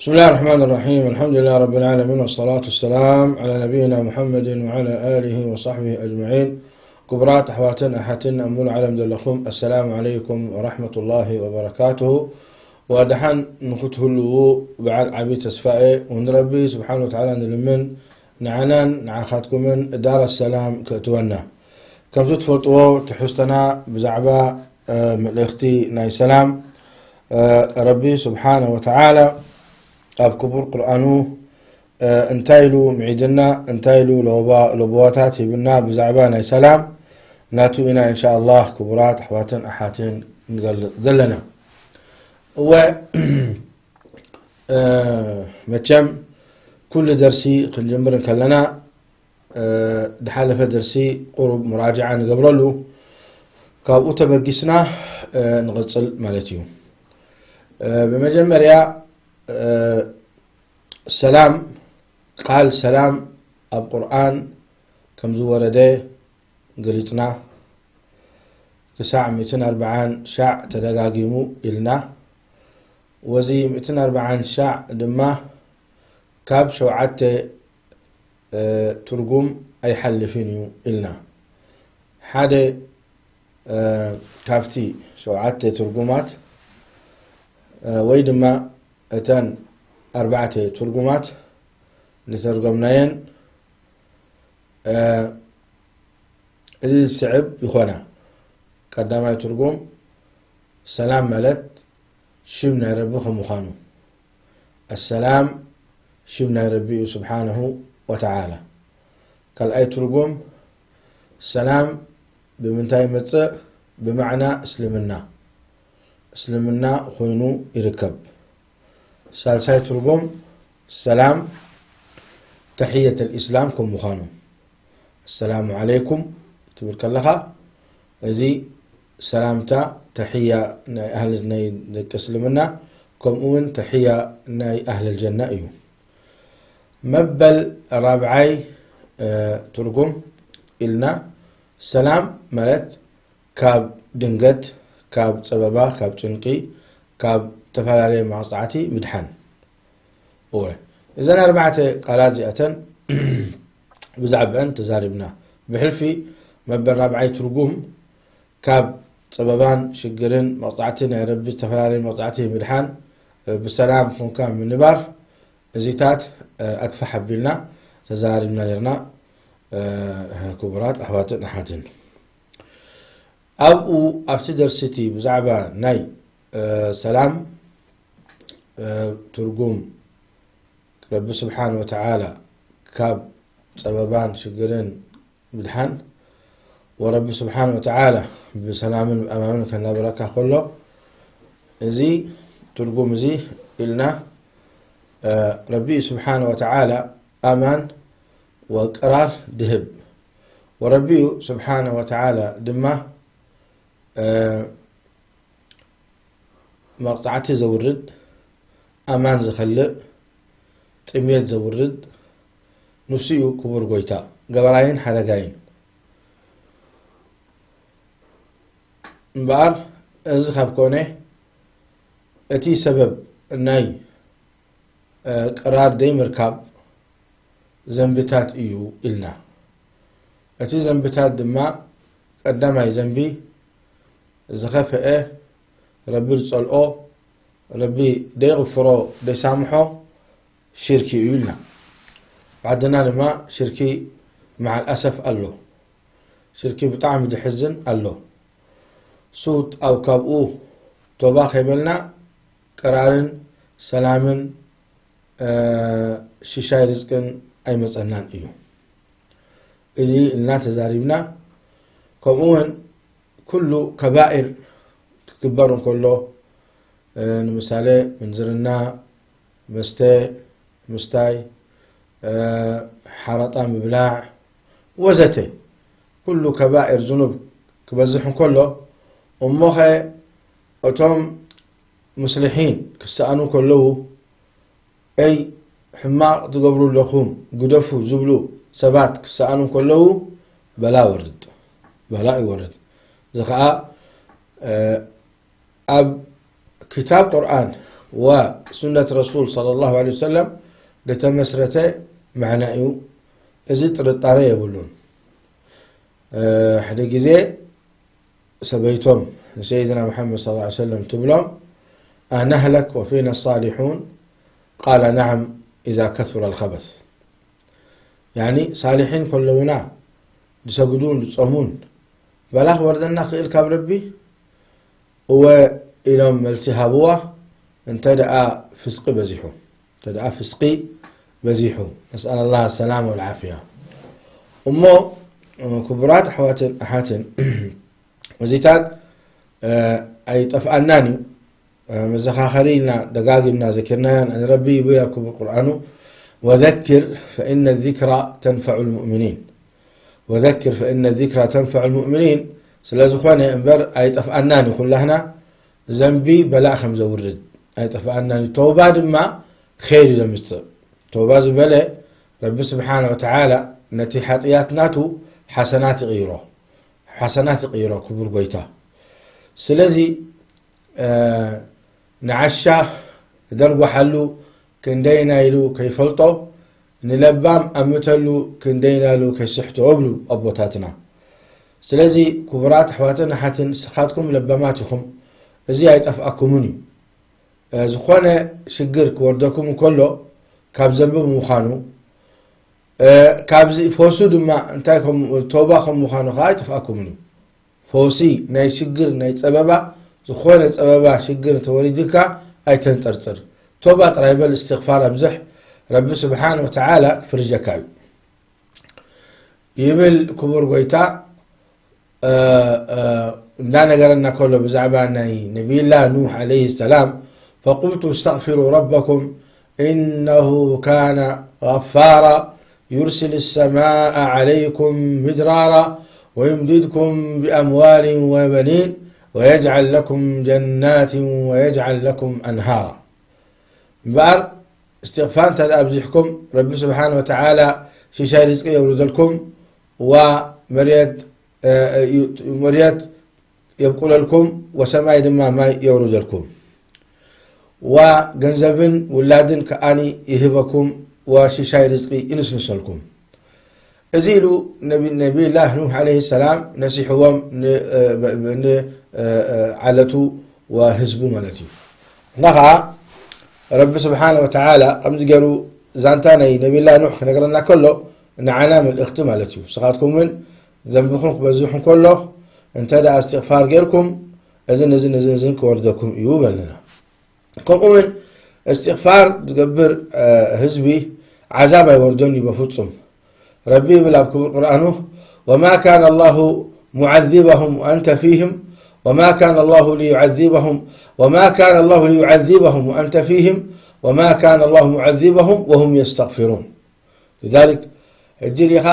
بسم الله الرحمن الرحيم. الحمد لله رب العالمين، والصلاة والسلام على نبينا محمد وعلى آله وصحبه أجمعين. ክቡራት ኣሕዋትን ኣሓትን ኣብ ሙሉእ ዓለም ዘለኹም፣ ኣሰላሙ ዓለይኩም ወራሕመቱላሂ ወበረካቱሁ። ወደሓን ንክትህልዉ በዓል ዓቢ ተስፋ እየ። ንረቢ ስብሓን ወተዓላ ንልምን፣ ንዓናን ንዓኻትኩምን ዳር ሰላም ከእትወና። ከምቲ ትፈልጥዎ፣ ትሕዝቶና ብዛዕባ፣ እ፣ መልእኽቲ ናይ ሰላም፣ እ፣ ረቢ ስብሓነ ወተዓላ ኣብ ክቡር ቁርኣኑ፣ እ፣ እንታይ ኢሉ ምዒድና፣ እንታይ ኢሉ ለበዋ-፣ ለበዋታት ሂብና ብዛዕባ ናይ ሰላም፣ ናቱ ኢና እንሻ ኣላህ ክቡራት ኣሕዋትን ኣሓትን ንገልጽ ዘለና። እወ፣ እ፣ መቸም ኩሉ ደርሲ ክንጅምር እንከለና፣ እ፣ ድሓለፈ ደርሲ ቁሩብ ሙራጅዓ ንገብረሉ፣ ካብኡ ተበጊስና፣ እ፣ ንቕጽል ማለት እዩ። እ፣ ብመጀመርያ፣ እ፣ ሰላም፣ ቃል ሰላም ኣብ ቁርኣን ከም ዝወረደ ገሊጽና፣ ክሳዕ ሚእትን ኣርባዓን ሻዕ ተደጋጊሙ ኢልና። ወዚ ሚእትን ኣርባዓን ሻዕ ድማ ካብ ሸውዓተ፣ እ፣ ትርጉም ኣይሓልፍን እዩ ኢልና። ሓደ፣ እ፣ ካብቲ ሸውዓተ ትርጉማት፣ እ፣ ወይ ድማ እተን ኣርባዕተ ትርጉማት ዝተርጎምናየን፣ እ፣ እዚ ዝስዕብ ይኾና። ቀዳማይ ትርጉም፣ ሰላም ማለት ሽም ናይ ረቢ ከም ምዃኑ። ኣሰላም ሽም ናይ ረቢ እዩ ስብሓንሁ ወተዓላ። ካልኣይ ትርጉም፣ ሰላም ብምንታይ ይመጽእ? ብማዕና እስልምና። እስልምና ኮይኑ ይርከብ። ሳልሳይ ትርጉም፣ ሰላም ተሕየት ልእስላም ከም ምዃኑ። ኣሰላሙ ዓለይኩም ትብል ከለኻ፣ እዚ ሰላምታ ተሕያ ናይ ኣህል ናይ ደቂ እስልምና፣ ከምኡ እውን ተሕያ ናይ ኣህል ጀና እዩ። መበል ራብዓይ፣ እ፣ ትርጉም ኢልና፣ ሰላም ማለት ካብ ድንገት፣ ካብ ጸበባ፣ ካብ ጭንቂ፣ ካብ ዝተፈላለየ መቕጻዕቲ ምድሓን። እወ፣ እዘን ኣርባዕተ ቃላት እዚኣተን ብዛዕባአን ተዛሪብና። ብሕልፊ መበል ራብዓይ ትርጉም ካብ ጸበባን ሽግርን መቕጻዕቲ ናይ ረቢ፣ ዝተፈላለየ መቕጻዕቲ ምድሓን፣ ብሰላም ኮንካ ምንባር፣ እዚታት ኣግፋሕ ኣቢልና ተዛሪብና ነርና። ክቡራት ኣሕዋትን ኣሓትን፣ ኣብኡ ኣብቲ ደርሲ እቲ ብዛዕባ ናይ፣ እ፣ ሰላም፣ እ፣ ትርጉም፣ ረቢ ስብሓን ወተዓላ ካብ ጸበባን ሽግርን ምድሓን፣ ወረቢ ስብሓን ወተዓላ ብሰላምን ብኣማንን ከናብረካ ከሎ፣ እዚ ትርጉም እዚ ኢልና፣ እ፣ ረቢ ስብሓን ወተዓላ ኣማን ወቅራር ድህብ፣ ወረቢኡ ስብሓነ ወተዓላ ድማ፣ እ፣ መቕጻዕቲ ዘውርድ፣ ኣማን ዝኸልእ፣ ጥሜት ዘውርድ፣ ንሱ እዩ ክቡር ጎይታ፣ ገባራይን ሓደጋይን። እምበኣር፣ እዚ ካብ ኮነ፣ እቲ ሰበብ ናይ፣ እ፣ ቅራር ደይምርካብ ዘንብታት እዩ ኢልና። እቲ ዘንብታት ድማ፣ ቀዳማይ ዘንቢ፣ ዝኸፍአ፣ ረቢ ዝጸልኦ፣ ረቢ ደይቕፍሮ፣ ደይሳምሖ ሽርኪ እዩ ኢልና። ብዓድና ድማ ሽርኪ መዓል ኣሰፍ ኣሎ። ሽርኪ ብጣዕሚ ድሕዝን ኣሎ። ሱት ኣብ ካብኡ ቶባ ከይበልና፣ ቅራርን ሰላምን፣ እ፣ ሽሻይ ርዝቅን ኣይመጸናን እዩ። እዚ ኢልና ተዛሪብና። ከምኡ እውን ኩሉ ከባኢር ክግበር እንከሎ፣ እ፣ ንምሳሌ ምንዝርና፣ መስተ ምስታይ፣ እ፣ ሓራጣ ምብላዕ ወዘተ፣ ኩሉ ከባኢር ዝኑብ ክበዝሕ እንከሎ፣ እሞኸ እቶም ሙስሊሒን ክሰኣኑ ከለዉ፣ "ኣይ ሕማቕ ትገብሩ ኣለኹም፣ ግደፉ" ዝብሉ ሰባት ክሰኣኑ ከለዉ፣ በላ ወርድ፣ በላ ይወርድ። እዚ ኸኣ፣ እ፣ ኣብ ክታብ ቁርኣን ወሱነት ረሱል ሰለላሁ ዐለይሂ ወሰለም ዝተመስረተ ማዕና እዩ። እዚ ጥርጣረ የብሉን። ሓደ ግዜ ሰበይቶም ንሰይድና መሓመድ ሰለላሁ ዐለይሂ ወሰለም ትብሎም፣ ኣነህለክ ወፊና ሳሊሑን? ቃለ ነዓም፣ ኢዛ ከሱረ ልኸበስ። ያኒ ሳሊሒን ከለውና ዝሰግዱን ዝጾሙን በላ ክወርደና ክእል ካብ ረቢ? እወ ኢሎም መልሲ ሃብዋ። እንተ ደኣ ፍስቂ በዚሑ፣ እንተ ደኣ ፍስቂ በዚሑ፣ ነስኣል ኣላህ ሰላም ወልዓፍያ። እሞ ክቡራት ኣሕዋትን ኣሓትን፣ እዚታት ኣይጠፍኣናን እዩ። መዘኻኸሪ ኢልና ደጋጊምና ዘኪርናዮን፣ ንረቢ ይብል ኣብ ክቡር ቁርኣኑ፣ ወዘኪር ፈኢነ ዚክራ ተንፈዑ ልሙእሚኒን። ወዘኪር ፈኢነ ዚክራ ተንፈዑ ልሙእሚኒን። ስለ ዝኾነ እምበር ኣይጠፍኣናን እዩ። ኩላህና ዘንቢ በላእ ከም ዘውርድ ኣይጠፍኣናን እዩ። ተውባ ድማ ኸይር እዩ ዘምጽእ። ተውባ ዝበለ ረቢ ስብሓነ ወተዓላ ነቲ ሓጥያት ናቱ ሓሰናት ይቕይሮ። ሓሰናት ይቕይሮ ክቡር ጎይታ። ስለዚ ንዓሻ ደርጓሓሉ ክንደይና ኢሉ ከይፈልጦ፣ ንለባም ኣምተሉ ክንደይና ኢሉ ከይስሕቶ እብሉ ኣቦታትና። ስለዚ ክቡራት ኣሕዋትን ኣሓትን፣ ንስኻትኩም ለባማት ኢኹም፣ እዚ ኣይጠፍኣኩምን እዩ። ዝኾነ ሽግር ክወርደኩም እንከሎ ካብ ዘንቢ ብምዃኑ፣ ካብዚ ፈውሱ ድማ እንታይ ከም፣ ተውባ ከም ምዃኑ ከዓ ኣይጠፍኣኩምን እዩ። ፈውሲ ናይ ሽግር፣ ናይ ጸበባ፣ ዝኾነ ጸበባ ሽግር ተወሪድካ ኣይተንጸርጽር። ቶባ ጥራይ በል፣ እስትግፋር ኣብዝሕ፣ ረቢ ስብሓን ወተዓላ ክፍርጀካ እዩ ይብል ክቡር ጎይታ። እ፣ እ፣ እንዳነገረና ከሎ ብዛዕባ ናይ ነቢይላ ኑሕ ዓለይሂ ሰላም፣ ፈቁልቱ እስተግፊሩ ረበኩም إنه كان غفارا يرسل السماء عليكم مدرارا ويمددكم بأموال وبنين ويجعل لكم جنات ويجعل لكم أنهارا. እምበኣር እስትግፋር እንተ ኣብዚሕኩም፣ ረቢ ስብሓን ወተዓላ ሽሻይ ርዝቂ የውርደልኩም፣ ዋ መሬት፣ እ፣ እ፣ መሬት የብቁለልኩም፣ ወሰማይ ድማ ማይ የውርደልኩም፣ ወገንዘብን ውላድን ከኣኒ ይህበኩም፣ ወሽሻይ ርዝቂ ይንስንሰልኩም። እዚ ኢሉ ነቢ-፣ ነቢይላህ ኑህ ዓለይሂ ሰላም ነሲሕዎም ን-፣ እ፣ ብ-፣ ብ-፣ ን-፣ እ፣ እ፣ ዓለቱ ወህዝቡ ማለት እዩ። እና ኸዓ ረቢ ስብሓነ ወተዓላ ከምዚ ገይሩ ዛንታ ናይ ነቢይላህ ኑሕ ክነግረና ከሎ ንዓና መልእኽቲ ማለት እዩ። ንስኻትኩም እውን ዘንብኹም ክበዝሕ እንከሎ፣ እንተ ደኣ እስትግፋር ጌርኩም፣ እዝን እዝን እዝን እዝን ክወርደኩም እዩ በለና። ከምኡ እውን እስትግፋር ዝገብር፣ እ፣ ህዝቢ ዓዛብ ኣይወርዶን እዩ በፍጹም። ረቢ ይብል ኣብ ክቡር ቁርኣኑ፣ وما كان الله معذبهم وأنت فيهم وما كان الله ليعذبهم وما كان الله ليعذبهم وأنت فيهم وما كان الله معذبهم وهم يستغفرون. لذلك ሕጂ ዲኻ፣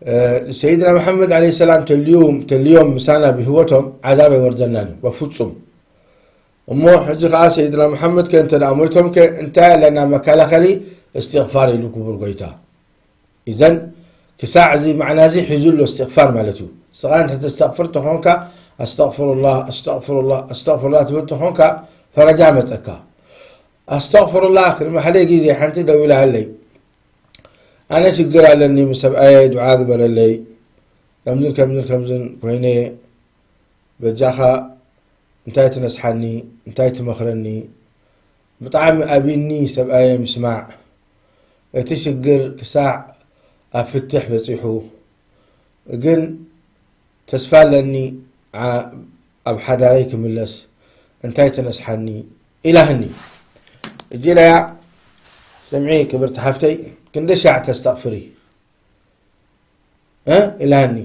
እ፣ ሰይድና መሓመድ ዓለይሂ ሰላም ተልዮም፣ ተልዮም ምሳና ብህይወቶም ዓዛብ ኣይወርደናን እዩ በፍጹም። እሞ ሕጂ ኸዓ ሰይድና መሓመድ ከ እንተ ደኣ ሞይቶም ከ እንታይ ኣለና መከላኸሊ? እስትግፋር ኢሉ ክቡር ጎይታ። ኢዘን ክሳዕ እዚ ማዕና እዚ ሒዙ ኣሎ እስትግፋር ማለት እዩ። ስኻ እንተ ተስተግፍር ተኾንካ፣ ኣስተግፍሩላህ፣ ኣስተግፍሩላህ፣ ኣስተግፍሩላህ ትብል ተኾንካ፣ ፈረጃ መጸካ። ኣስተግፍሩላህ ቅድሚ ሓደ ግዜ ሓንቲ ደዊላሃለይ። ኣነ ሽግር ኣለኒ፣ ምስ ሰብኣየ ዱዓ ግበረለይ፣ ከምዝን ከምዝን ከምዝን ኮይነ፣ በጃኻ እንታይ ትነስሓኒ፣ እንታይ ትመኽረኒ? ብጣዕሚ ኣቢኒ ሰብኣየ ምስማዕ። እቲ ሽግር ክሳዕ ኣብ ፍትሕ በጺሑ፣ ግን ተስፋ ኣለኒ፣ ዓ-፣ ኣብ ሓዳረይ ክምለስ፣ እንታይ ትነስሓኒ? ኢላህኒ። እጂ ኢለያ፣ ስምዒ ክብርቲ ሓፍተይ፣ ክንደይ ሻዕ ተስተቕፍሪ? እ? ኢላኒ።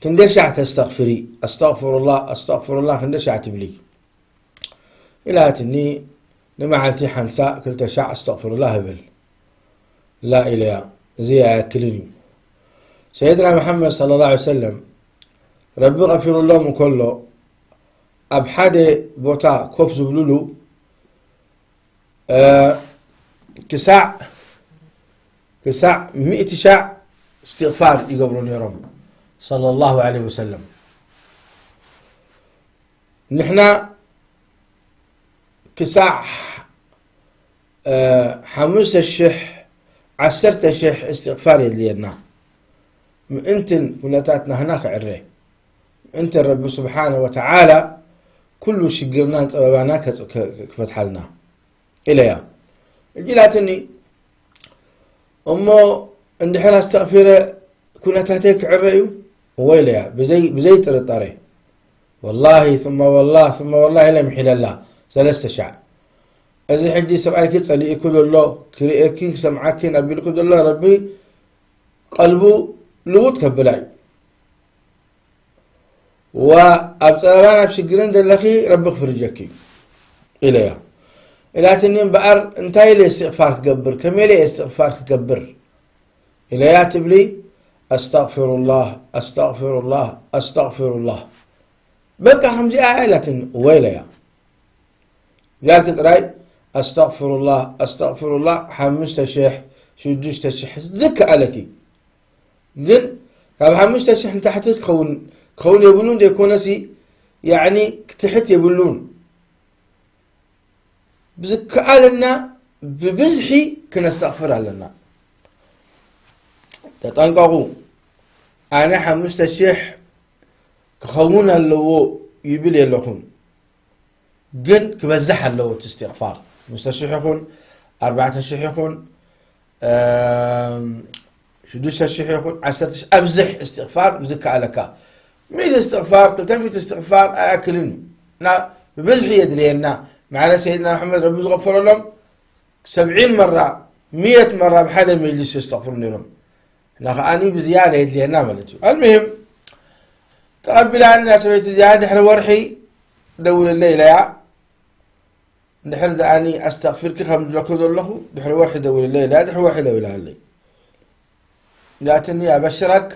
ክንደይ ሻዕ ተስተቕፍሪ? ኣስተቕፍሩላህ፣ ኣስተቕፍሩላህ ክንደይ ሻዕ ትብሊ? ኢላትኒ፣ ንመዓልቲ ሓንሳ ክልተ ሻዕ ኣስተቕፍሩላህ እብል። ላ ኢለያ፣ እዚ ኣይኣክልን እዩ። ሰይድና መሓመድ ሰለላሁ ዐለይሂ ወሰለም፣ ረቢ ቐፊሩሎም እንከሎ፣ ኣብ ሓደ ቦታ ኮፍ ዝብሉሉ፣ እ፣ ክሳዕ፣ ክሳዕ ሚእቲ ሻዕ እስትግፋር ይገብሩ ነይሮም፣ ሰለላሁ ዐለይሂ ወሰለም። ንሕና ክሳዕ ሓሙሽተ ሽሕ ዓሰርተ ሽሕ እስትቕፋር የድልየና። ምእንትን ኩነታት ናህና ክዕረ፣ ምእንትን ረቢ ስብሓነ ወተዓላ ኩሉ ሽግርናን ጸበባና ክፈትሓልና ኢለያ። እጅላትኒ እሞ እንድሕር ኣስተቕፊረ ኩነታተይ ክዕረ እዩ? እወ ኢለያ፣ ብዘይ ጥርጣሬ። ወላሂ ثم ወላሂ ثم ወላሂ ኢለ ምሒለላ ሰለስተ ሻዕ። እዚ ሕጂ ሰብኣይኪ ጸሊእኩ ዘሎ፣ ክርእየኪ ክሰምዓኪ ኣቢልኩ ዘሎ ረቢ ቀልቡ ልውጥ ከብላ እዩ። ወኣብ ጸበባን ኣብ ሽግርን ዘለኺ ረቢ ክፍርጀኪ እዩ ኢለያ። ኢላትኒ እምበኣር እንታይ ኢለ እስትቕፋር ክገብር፣ ከመይ ኢለ እስትቕፋር ክገብር ኢለያ ትብሊ፣ ኣስተቕፊሩላህ ኣስተቕፊሩላህ ኣስተቕፊሩላህ። በቃ ከምዚኣ ኢላትኒ። እወ ኢለያ። ጃልኪ ጥራይ ኣስተቕፍሩላህ ኣስተቕፍሩላህ ሓሙሽተ ሽሕ ሽዱሽተ ሽሕ ዝከኣለኪ። ግን ካብ ሓሙሽተ ሽሕ ንታሕቲ ክኸውን ክኸውን የብሉን ዘይኮነሲ፣ ያዕኒ ክትሕት የብሉን። ብዝከኣለና ብብዝሒ ክነስተቕፍር ኣለና። ተጠንቀቑ። ኣነ ሓሙሽተ ሽሕ ክኸውን ኣለዎ ይብል የለኹን። ግን ክበዝሕ ኣለዎ እቲ እስትቕፋር። ሓሙሽተ ሽሕ ይኹን ኣርባዕተ ሽሕ ይኹን ሽዱሽተ ሽሕ ይኹን ዓሰርተ ሽሕ ኣብዝሕ እስትቕፋር ብዝከኣለካ። ሚእቲ እስትቕፋር ክልተ ሚእቲ እስትቕፋር ኣይኣክልን እዩ። እና ብብዝሒ የድልየና። ማዕረ ሰይድና መሓመድ ረቢ ዝቐፈረሎም ሰብዒን መራ ሚእት መራ ብሓደ መጅሊስ የስተቕፍሩ ነይሮም። እና ከዓኒ ብዝያዳ የድልየና ማለት እዩ። ኣልሙሂም ተቐቢላኒ ሰበይቲ እዚኣ ድሕሪ ወርሒ ደውልለይ ኢለያ። እንድሕር ደኣኒ ኣስተቕፊርኪ ከም ዝብለኩ ዘለኹ ድሕሪ ወርሒ ደውልለይ ኢለያ። ድሕሪ ወርሒ ደዊላለይ። ላትኒ ኣበሽረክ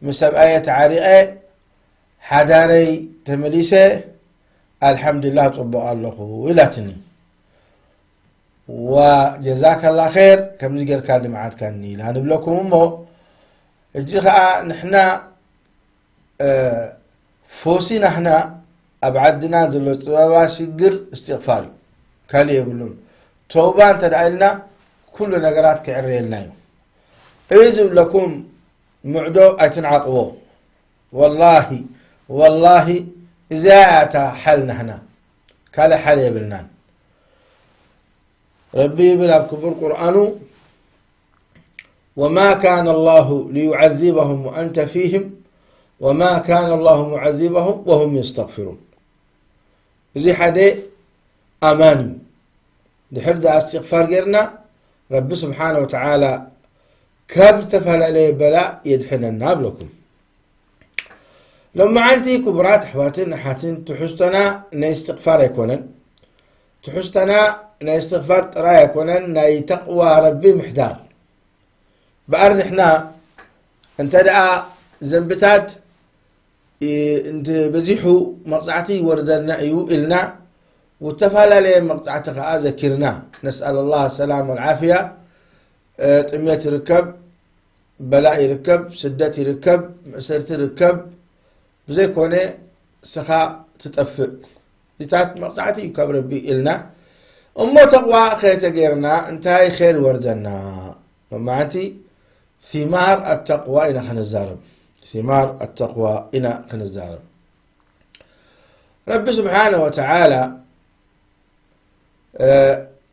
ምስ ሰብኣየ ተዓሪቐ ሓዳረይ ተመሊሰ ኣልሓምዱሊላህ ጽቡቕ ኣለኹ ኢላትኒ። ወጀዛከላ ኸይር ከምዚ ጌርካ ድምዓትካኒ ኢላ ንብለኩም እሞ ሕጂ ኸዓ ንሕና ፈውሲ ናህና ኣብ ዓድና ዘሎ ጽበባ ሽግር እስትቕፋር እዩ። ካልእ የብሉን። ተውባ እንተ ደኣ ኢልና ኩሉ ነገራት ክዕረየልና እዩ። እዚ ዝብለኩም ምዕዶ ኣይትንዓቕዎ። ወላሂ ወላሂ እዚኣ እያ እታ ሓል ናህና። ካልእ ሓል የብልናን። ረቢ ይብል ኣብ ክቡር ቁርኣኑ وما كان الله ليعذبهم وأنت فيهم وما كان الله معذبهم وهم يستغفرون። እዚ ሓደ ኣማን እዩ። ድሕር ደኣ እስትቕፋር ጌርና ረቢ ስብሓነ ወተዓላ ካብ ዝተፈላለየ በላእ የድሕነና እብለኩም። ሎማዓንቲ ክቡራት ኣሕዋትን ኣሓትን ትሕዝቶና ናይ እስትቕፋር ኣይኮነን። ትሕዝቶና ናይ እስትቕፋር ጥራይ ኣይኮነን፣ ናይ ተቕዋ ረቢ ምሕዳር። በኣር ንሕና እንተ ደኣ ዘንብታት እንተ በዚሑ መቕጻዕቲ ይወርደና እዩ ኢልና ውተፈላለየ መቕጻዕቲ ከኣ ዘኪርና ነስኣል ኣላህ ሰላም ወልዓፍያ። ጥሜት ይርከብ፣ በላእ ይርከብ፣ ስደት ይርከብ፣ መእሰርቲ ይርከብ፣ ብዘይኮነ ስኻ ትጠፍእ። እዚታት መቕጻዕቲ እዩ ካብ ረቢ ኢልና እሞ ተቕዋ ከይተጌርና እንታይ ኸይር ይወርደና? ሎማዓንቲ ثمار التقوى ኢና ክንዛረብ። ثمار التقوى ኢና ክንዛረብ። ረቢ ስብሓነ ወተዓላ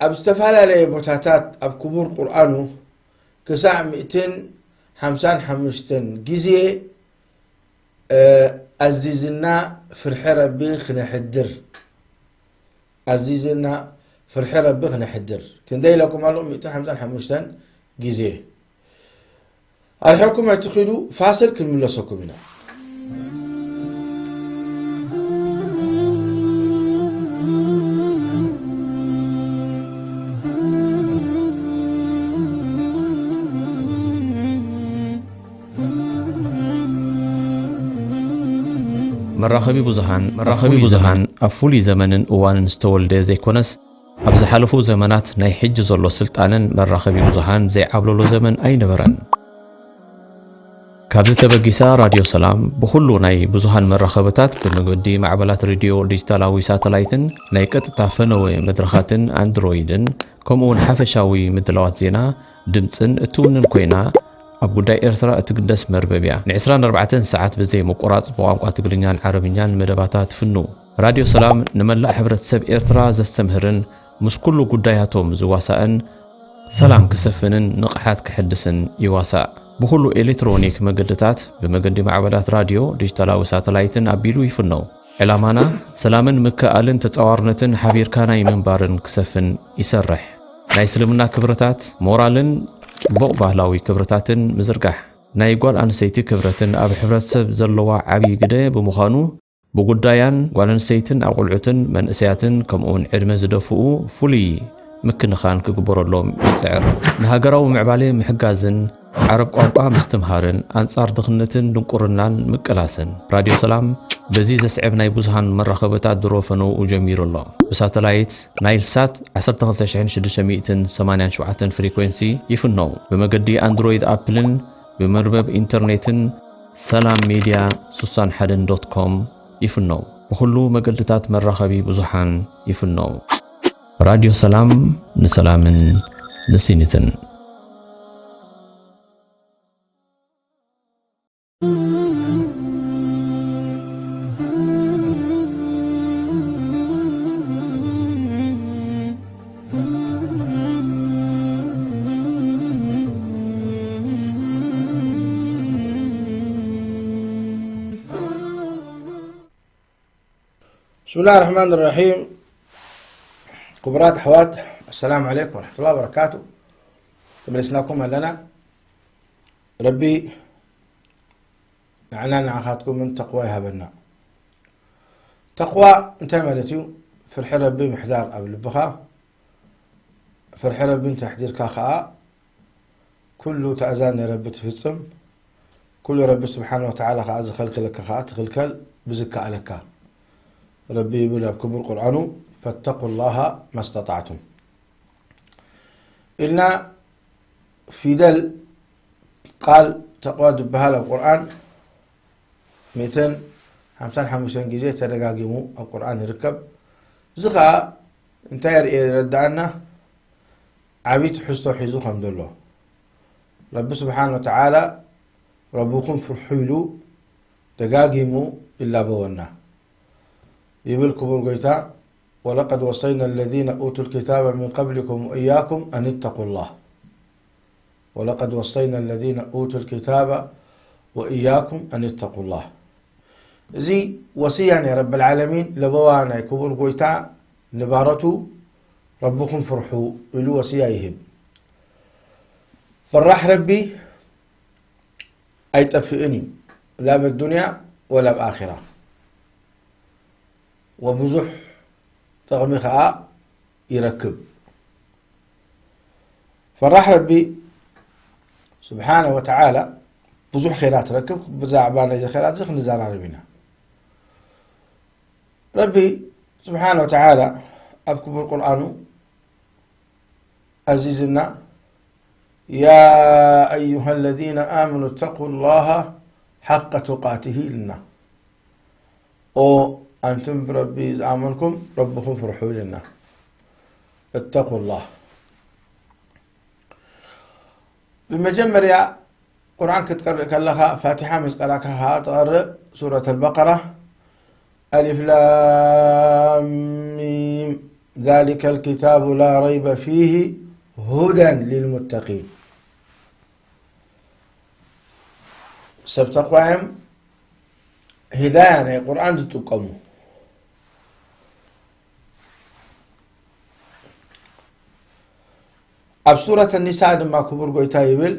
ኣብ ዝተፈላለየ ቦታታት ኣብ ክቡር ቁርኣኑ ክሳዕ ሚእትን ሓምሳን ሓሙሽተን ግዜ ኣዚዝና ፍርሒ ረቢ ክነሕድር። ኣዚዝና ፍርሒ ረቢ ክነሕድር ክንደይ ኢለኩም ኣለኹ? ሚእትን ሓምሳን ሓሙሽተን ግዜ። ኣርሒቕኩም ኣይትኺዱ፣ ፋስል ክንምለሰኩም ኢና። መራኸቢ ብዙሃን መራኸቢ ብዙሃን ኣብ ፍሉይ ዘመንን እዋንን ዝተወልደ ዘይኮነስ፣ ኣብ ዝሓለፉ ዘመናት ናይ ሕጂ ዘሎ ስልጣነን መራኸቢ ብዙሃን ዘይዓብለሎ ዘመን ኣይነበረን። ካብዚ ተበጊሳ ራድዮ ሰላም ብኹሉ ናይ ብዙሃን መራኸብታት ብመገዲ ማዕበላት ሬድዮ ዲጂታላዊ ሳተላይትን ናይ ቀጥታ ፈነወ መድረኻትን ኣንድሮይድን ከምኡውን ሓፈሻዊ ምድላዋት ዜና ድምፅን እትውንን ኮይና ኣብ ጉዳይ ኤርትራ እትግደስ መርበብ እያ። ን24 ሰዓት ብዘይ ምቁራፅ ብቋንቋ ትግርኛን ዓረብኛን መደባታ ትፍኑ። ራድዮ ሰላም ንመላእ ሕብረተሰብ ኤርትራ ዘስተምህርን ምስ ኩሉ ጉዳያቶም ዝዋሳእን ሰላም ክሰፍንን ንቕሓት ክሕድስን ይዋሳእ። ብኹሉ ኤሌክትሮኒክ መገድታት ብመገዲ ማዕበላት ራድዮ ዲጂታላዊ ሳተላይትን ኣቢሉ ይፍነው። ዕላማና ሰላምን ምክእኣልን ተጻዋርነትን ሓቢርካ ናይ ምንባርን ክሰፍን ይሰርሕ። ናይ እስልምና ክብርታት ሞራልን ጽቡቕ ባህላዊ ክብርታትን ምዝርጋሕ ናይ ጓል ኣንሰይቲ ክብረትን ኣብ ሕብረተሰብ ዘለዋ ዓብዪ ግደ ብምዃኑ ብጉዳያን ጓል ኣንሰይትን ኣቑልዑትን መንእሰያትን ከምኡውን ዕድመ ዝደፍኡ ፍሉይ ምክንኻን ክግበረሎም ይጽዕር። ንሃገራዊ ምዕባለ ምሕጋዝን ዓረብ ቋንቋ ምስትምሃርን ኣንጻር ድኽነትን ድንቁርናን ምቅላስን። ራድዮ ሰላም በዚ ዘስዕብ ናይ ብዙሃን መራኸብታት ድሮ ፈነውኡ ጀሚሩ ኣሎ። ብሳተላይት ናይል ሳት 12687 ፍሪኮንሲ ይፍነው። ብመገዲ ኣንድሮይድ ኣፕልን ብመርበብ ኢንተርኔትን ሰላም ሜድያ 61 ዶት ኮም ይፍነው። ብኹሉ መገድታት መራኸቢ ብዙሓን ይፍነው። ራድዮ ሰላም ንሰላምን ንሲኒትን። بسم الله الرحمن الرحيم. ክቡራት ኣሕዋት፣ السلام عليكم ورحمة الله وبركاته. ተመሊስናኩም ኣለና። ረቢ ንዓና ንዓኻትኩምን ተቕዋ ይሃበና። ተቕዋ እንታይ ማለት እዩ? ፍርሒ ረቢ ምሕዳር ኣብ ልብኻ። ፍርሒ ረቢ እንተሕዲርካ ኸኣ ኩሉ ትእዛዝ ናይ ረቢ ትፍጽም። ኩሉ ረቢ ስብሓነ ወተዓላ ኸኣ ዝኸልክለካ ኸኣ ትኽልከል ብዝከኣለካ። ረቢ ይብል ኣብ ክቡር ቁርኣኑ፣ فاتقوا الله ما استطعتم ኢልና ፊደል ቃል ተቕዋ ዝበሃል ኣብ ቁርኣን ሚእትን ሓምሳን ሓሙሽተን ግዜ ተደጋጊሙ ኣብ ቁርኣን ይርከብ። እዚ ኸኣ እንታይ የርኢ፣ የረድኣና? ዓብዪ ትሕዝቶ ሒዙ ከም ዘሎ። ረቢ ስብሓነ ወተዓላ ረብኹም ፍርሑ ኢሉ ደጋጊሙ ይላበወና። ይብል ክቡር ጎይታ፣ ولقد وصينا الذين أوتوا الكتاب من قبلكم وإياكم أن اتقوا الله. ولقد وصينا الذين أوتوا الكتاب وإياكم أن اتقوا الله. እዚ ወስያ ናይ ረብል ዓለሚን፣ ለበዋ ናይ ክቡር ጎይታ ንባረቱ ረብኹም ፍርሑ ኢሉ ወስያ ይህብ። ፈራሕ ረቢ ኣይጠፍእን እዩ፣ ላ ኣብ ዱንያ ወላ ኣብ ኣኺራ። ወብዙሕ ጥቕሚ ኸኣ ይረክብ። ፈራሕ ረቢ ስብሓነ ወተዓላ ብዙሕ ኸይራት ትረክብ። ብዛዕባ ናይዚ ኸይራት እዚ ክንዘራረብ ኢና። ረቢ ስብሓነ ወተዓላ ኣብ ክቡር ቁርኣኑ ኣዚዝና፣ يا أيها الذين آمنوا اتقوا الله حق تقاته ኢልና። ኦ ኣንቱም ብረቢ ዝኣመንኩም ረብኹም ፍርሑ ኢልና። اتقوا الله። ብመጀመርያ ቁርኣን ክትቀርእ ከለኻ ፋቲሓ ምስ ቀራእካ ኸዓ ትቐርእ ሱረት ኣልበቀራ። ألف لام ميم ذلك الكتاب لا ريب فيه هدى للمتقين። ሰብ ተቕዋ እዮም ሂዳያ ናይ ቁርኣን ዝጥቀሙ። ኣብ ሱረት ኒሳ ድማ ክቡር ጎይታ ይብል፣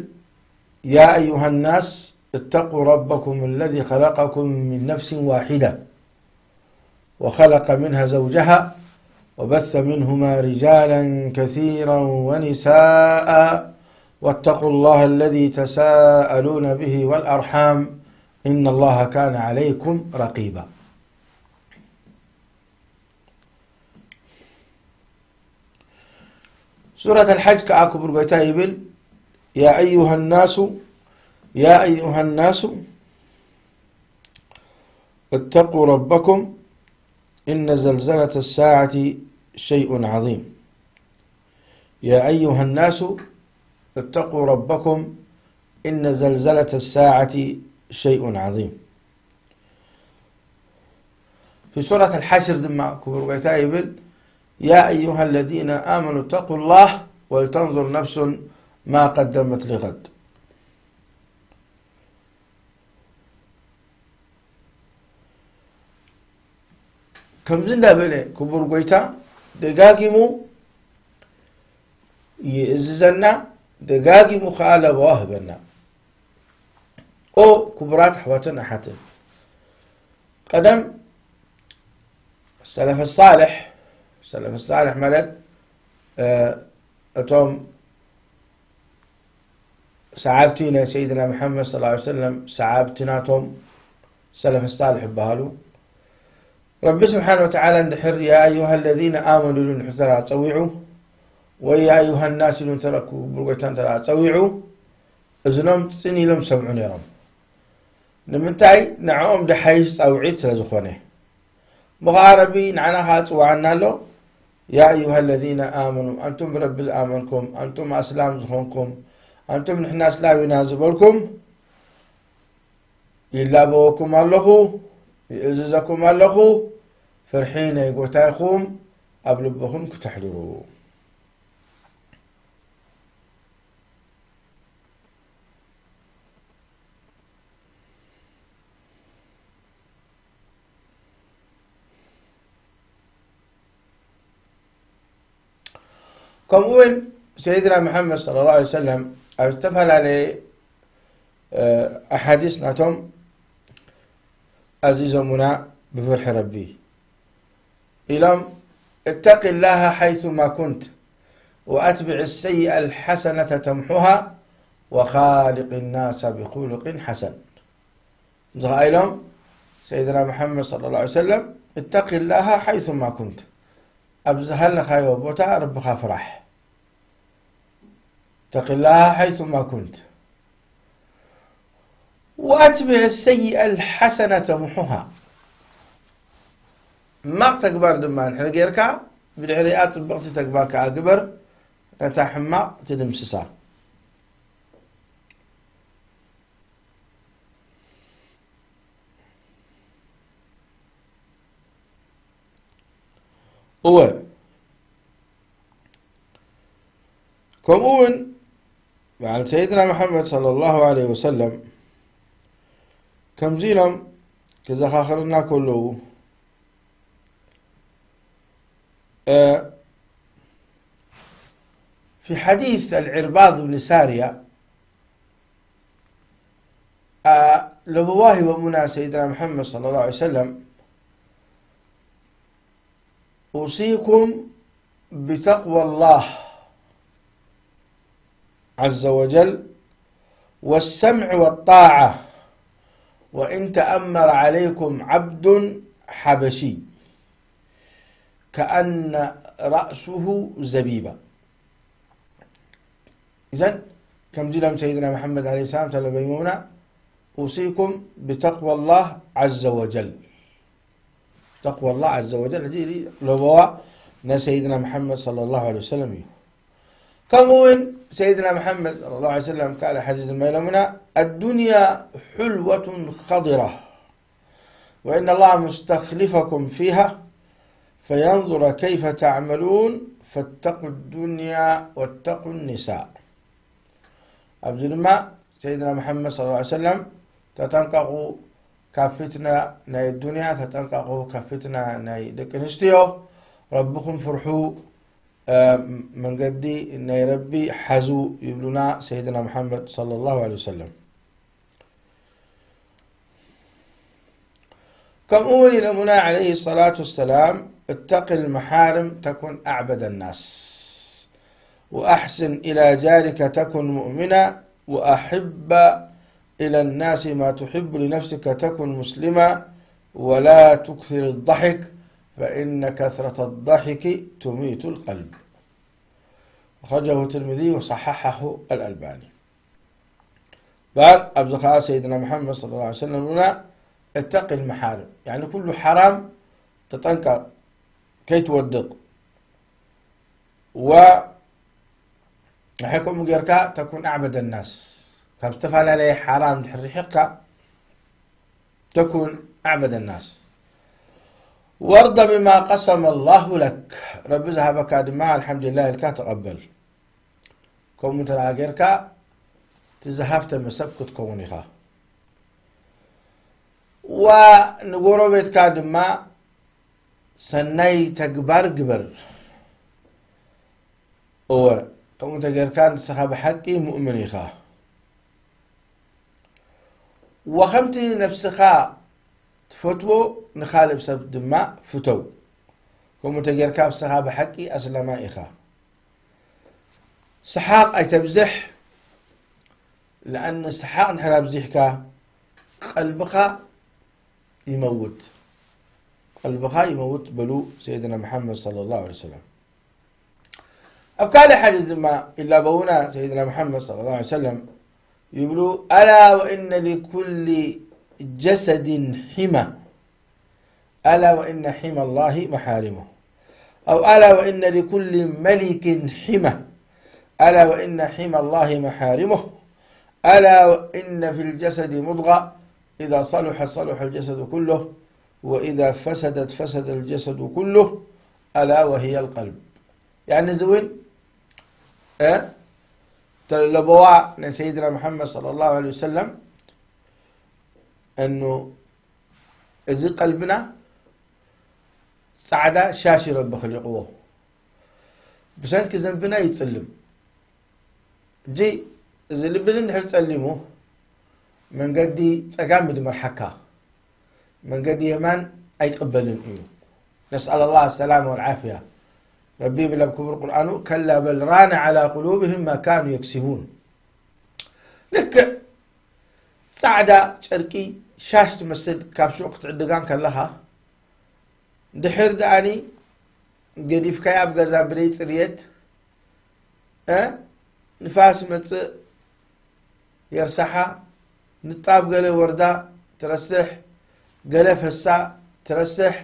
يا أيها الناس اتقوا ربكم الذي خلقكم من نفس واحدة وخلق منها زوجها وبث منهما رجالا كثيرا ونساء واتقوا الله الذي تساءلون به والأرحام إن الله كان عليكم رقيبا. ሱረት ኣልሓጅ ከኣ ክቡር ጎይታ ይብል፣ يا أيها الناس يا أيها الناس اتقوا ربكم إن زلزلة الساعة شيء عظيم. يا أيها الناس اتقوا ربكم إن زلزلة الساعة شيء عظيم. في سورة الحشر ድማ ክቡር ጎይታ ይብል፣ يا أيها الذين آمنوا اتقوا الله ولتنظر نفس ما قدمت لغد. ከምዚ እንዳበለ ክቡር ጎይታ ደጋጊሙ ይእዝዘና፣ ደጋጊሙ ከዓ ለበዋ ህበና። ኦ ክቡራት ኣሕዋትን ኣሓትን፣ ቀደም ሰለፈ ሳልሕ፣ ሰለፈ ሳልሕ ማለት፣ እ፣ እቶም ሰዓብቲ ናይ ሰይድና መሓመድ ሰለላሁ ዐለይሂ ወሰለም ሰዓብቲ ናቶም ሰለፈ ሳልሕ ይበሃሉ። ረቢ ስብሓነ ወተዓላ እንድሕር ያ ኣዩሃ ለዚነ ኣመኑ ኢሉ እንድሕር ተራ ጸዊዑ፣ ወይ ያ ኣዩሃ ናስ ኢሉ እንተራ ክቡር ጎይታ እንተራ ጸዊዑ፣ እዝኖም ጽን ኢሎም ሰምዑ ነይሮም። ንምንታይ? ንዕኦም ድሓይሽ ጻውዒት ስለ ዝኾነ። እሞ ኸዓ ረቢ ንዓና ኸዓ ጽውዓና ኣሎ። ያ ኣዩሃ ለዚነ ኣመኑ፣ ኣንቱም ብረቢ ዝኣመንኩም፣ ኣንቱም ኣስላም ዝኾንኩም፣ ኣንቱም ንሕና ኣስላም ኢና ዝበልኩም፣ ይላበወኩም ኣለኹ፣ ይእዝዘኩም ኣለኹ፣ ፍርሒ ናይ ጎታይኹም ኣብ ልብኹም ክተሕድሩ። ከምኡ እውን ሰይድና መሓመድ ሰለላሁ ዐለይሂ ወሰለም ኣብ ዝተፈላለየ፣ እ፣ ኣሓዲስ ናቶም ኣዚዞሙና ብፍርሒ ረቢ ኢሎም፣ اتق الله حيثما كنت وأتبع السيئة الحسنة تمحها وخالق الناس بخلق حسن. እዚ ኸዓ ኢሎም ሰይድና መሓመድ ሰለላሁ ዐለይሂ ወሰለም፣ اتق الله حيثما كنت፣ ኣብ ዝሃለኻዮ ቦታ ረብኻ ፍራሕ። اتق الله حيثما كنت وأتبع السيئة الحسنة تمحها። ሕማቕ ተግባር ድማ እንድሕር ጌርካ፣ ብድሕሪኣ ጽብቕቲ ተግባር ከኣ ግበር፣ ነታ ሕማቕ ትድምስሳ። እወ፣ ከምኡ እውን በዓል ሰይድና መሓመድ ሰለላሁ ዐለይሂ ወሰለም ከምዚ ኢሎም ክዘኻኽርና ከለዉ፣ እ፣ في حديث العرباض بن سارية، እ፣ ለበዋ ሂቦሙና ሰይድና መሓመድ ሰለላሁ ዐለይሂ ወሰለም፣ أوصيكم بتقوى الله عز وجل والسمع والطاعة وإن تأمر عليكم عبد حبشي كأن رأسه زبيبة. إذن ከምዚ ኢሎም ሰይድና መሓመድ ዐለይሂ ሰላም ተለበይሞምና፣ أوصيكم بتقوى الله عز وجل። تقوى الله عز وجل፣ ሕጂ ለበዋ ናይ ሰይድና መሓመድ ሰለላሁ ዐለይሂ ወሰለም እዩ። ከምኡ እውን ሰይድና መሓመድ ሰለላሁ ዐለይሂ ወሰለም ካልእ ሓዲስ ድማ ኢሎምና፣ الدنيا حلوة خضرة وإن الله مستخلفكم فيها فينظر كيف تعملون فاتقوا الدنيا واتقوا النساء። ኣብዚ ድማ ሰይድና መሓመድ ሰለላሁ ዐለይሂ ወሰለም፣ ተጠንቀቑ ካብ ፊትና ናይ ዱንያ፣ ተጠንቀቑ ካብ ፊትና ናይ ደቂ ኣንስትዮ፣ ረብኹም ፍርሑ፣ እ፣ መንገዲ ናይ ረቢ ሓዙ ይብሉና ሰይድና መሓመድ ሰለላሁ ዐለይሂ ወሰለም። ከምኡ እውን ኢሎምና ዐለይሂ ሰላቱ ወሰላም፣ اتق المحارم تكن أعبد الناس وأحسن إلى جارك تكن مؤمنا وأحب إلى الناس ما تحب لنفسك تكن مسلما ولا تكثر الضحك فإن كثرة الضحك تميت القلب. أخرجه الترمذي وصححه الألباني. እምበር ኣብዚ ኸዓ ሰይድና ሙሓመድ ሰለላሁ ዐለይሂ ወሰለም ይብሉና፣ اتق المحارم፣ ያኒ ኩሉ ሓራም ተጠንቀቕ፣ ከይትወድቕ። ወ-፣ ንሓይ ከምኡ ጌርካ ተኩን ኣዕበደ ናስ፣ ካብ ዝተፈላለየ ሓራም ድሕሪ ርሒቕካ ተኩን ኣዕበደ ናስ። ወርض ብማ ቀሰመ ላሁ ለክ፣ ረቢ ዝሃበካ ድማ ኣልሓምዱሊላህ ኢልካ ተቐበል። ከምኡ እንተ ደኣ ጌርካ፣ እቲ ዝሃብተመ ሰብ ክትከውን ኢኻ። ወ-፣ ንጎረቤትካ ድማ ሰናይ ተግባር ግበር። እወ፣ ከምኡ እንተ ጌርካ፣ ንስኻ ብሓቂ ሙእምን ኢኻ። ወኸምቲ ነፍስኻ ትፈትዎ፣ ንኻልእ ሰብ ድማ ፍተው። ከምኡ እንተ ጌርካ፣ ንስኻ ብሓቂ ኣስላማይ ኢኻ። ሰሓቕ ኣይተብዝሕ፣ ለኣን ሰሓቕ እንድሕር ኣብዚሕካ፣ ቀልብኻ ይመውት። ቀልብኻ ይመውት በሉ ሰይድና መሓመድ ሰለላሁ ዐለይሂ ወሰለም። ኣብ ካልእ ሓዲስ ድማ ይላበዉና ሰይድና መሓመድ ሰለላሁ ዐለይሂ ወሰለም ይብሉ፣ ኣላ ወኢነ ሊኩሊ ጀሰድን ሒማ፣ ኣላ ወኢነ ሒማ ላሂ መሓሪሙ፣ ኣው ኣላ ወኢነ ሊኩሊ መሊክን ሒማ፣ ኣላ ወኢነ ሒማ ላሂ መሓሪሙ፣ ኣላ ወኢነ ፊል ጀሰዲ ሙድጋ፣ ኢዛ ሰሉሐት ሰሉሐል ጀሰዱ ኩሉህ፣ ወኢዛ ፈሰደት ፈሰደል ጀሰዱ ኩሉህ፣ ኣላ ወሂየል ቀልብ። ያኒ እዚ እውን፣ እ፣ ተለበዋ ናይ ሰይድና መሓመድ ሰለላሁ ዐለይሂ ወሰለም፣ እኑ እዚ ቀልብና ጻዕዳ ሻሽ ረቢ ኸሊቕዎ። ብሰንኪ ዘንብና ይጽልም። እጂ እዚ ልቢ እዚ እንድሕር ጸሊሙ፣ መንገዲ ጸጋም እዩ ዝመርሓካ፣ መንገዲ የማን ኣይቅበልን እዩ። ነስኣል ላህ ሰላም ወልዓፍያ። ረቢ ይብል ኣብ ክቡር ቁርኣኑ፣ ከላ በል ራነ ዓላ ቁሉብህም ማ ካኑ የክሲቡን። ልክዕ ጻዕዳ ጨርቂ ሻሽ ትመስል ካብ ሹቕ ክትዕድጋ እንከለኻ፣ ድሕር ደኣኒ ገዲፍካያ ኣብ ገዛ ብደይ ጽርየት፣ እ፣ ንፋስ መጽእ የርሳሓ፣ ንጣብ ገለ ወርዳ ትረስሕ፣ ገለ ፈሳ ትረስሕ፣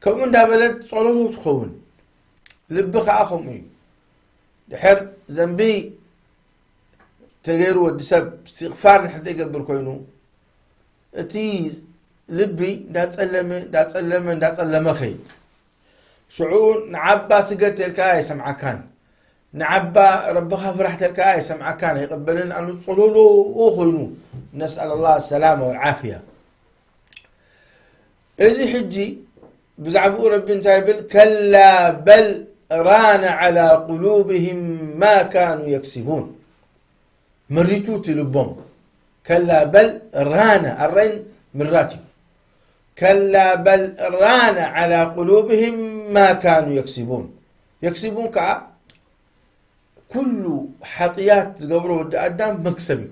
ከምኡ እንዳበለት ጸሎሎ ትኸውን። ልቢ ኸኣ ከምኡ እዩ። ድሕር ዘንቢ ተገይሩ ወዲ ሰብ እስትግፋር እንድሕር ዘይገብር ኮይኑ፣ እቲ ልቢ እንዳጸለመ፣ እንዳጸለመ፣ እንዳጸለመ ኸይድ። ሽዑ ንዓባ ስገድ ተልካ ኣይሰምዓካን፣ ንዓባ ረብኻ ፍራሕ ተልካ ኣይሰምዓካን፣ ኣይቕበልን፣ ኣኑ ጸሎሎ ኮይኑ። ነስኣል ላህ ሰላመ ወልዓፍያ። እዚ ሕጂ ብዛዕባኡ ረቢ እንታይ ይብል? ከላ በል ራነ ዓላ ቁሉብህም ማ ካኑ የክሲቡን። መሪቱ እቲ ልቦም። ከላ በል ራነ፣ ኣራይን ምራት እዩ። ከላ በል ራነ ዓላ ቁሉብህም ማ ካኑ የክሲቡን። የክሲቡን ከኣ ኩሉ ሓጥያት ዝገብሮ ወዲ ኣዳም መክሰብ እዩ።